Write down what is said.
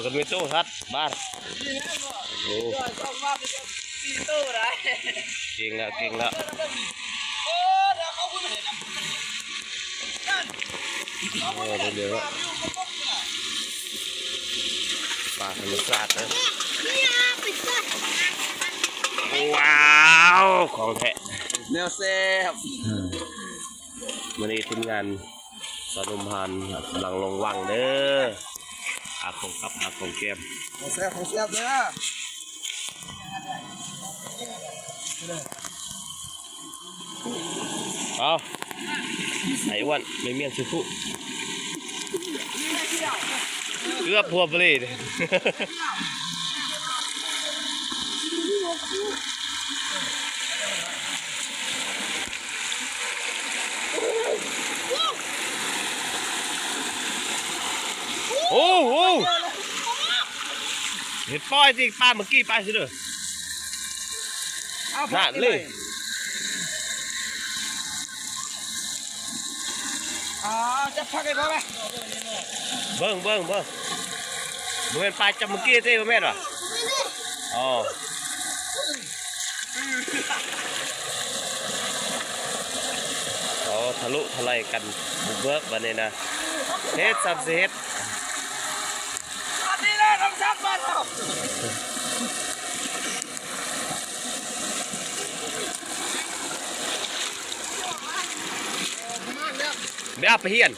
ກັນມີໂຕສັດບາດ. ໂອ້ ເກັ່ງແລ້ວ ເກັ່ງແລ້ວ. ໂອ້ ເບິ່ງເດີ ປາທຳມະຊາດເດີ. ວ້າວ ຂອງແທ້ ແນວແຊບ. ມື້ນີ້ທີມງານສາວໜຸ່ມພານກຳລັງລົງວັງເດີ ຫາຂອງກັບ ຫາຂອງແກ້ມ. ຂອງແຊບ ຂອງແຊບເດີ. ເອົາ ໄອ້ອ້ວນ ແມ່ນ ແມ່ນສຸຂຸ ເກືອບຫົວປະເລດ. ໂອ້ ໂອ້ ເຫັນປ່ອຍຕິ ປາເມື່ອກີ້ໄປຊິເດີ. ເອົາ ນັ້ນເລີຍ. ອ່າ ຈັບຜັກໃຫ້ພໍ່ແມ່. ເບິ່ງ ເບິ່ງ ເບິ່ງ ບໍ່ແມ່ນປາຈັບເມື່ອກີ້ຕິ ບໍ່ແມ່ນຫວາ? ອໍ ອໍ ທະລຸທະໄຫຼກັນບຸກເບີກບາດນີ້ນະ. ເຮັດ ສ່ຳຊິເຮັດ. ອັນນີ້ແຫຼະຄຳສັບບ້ານເຮົາ. ໄປເອົາໄປຮຽນ.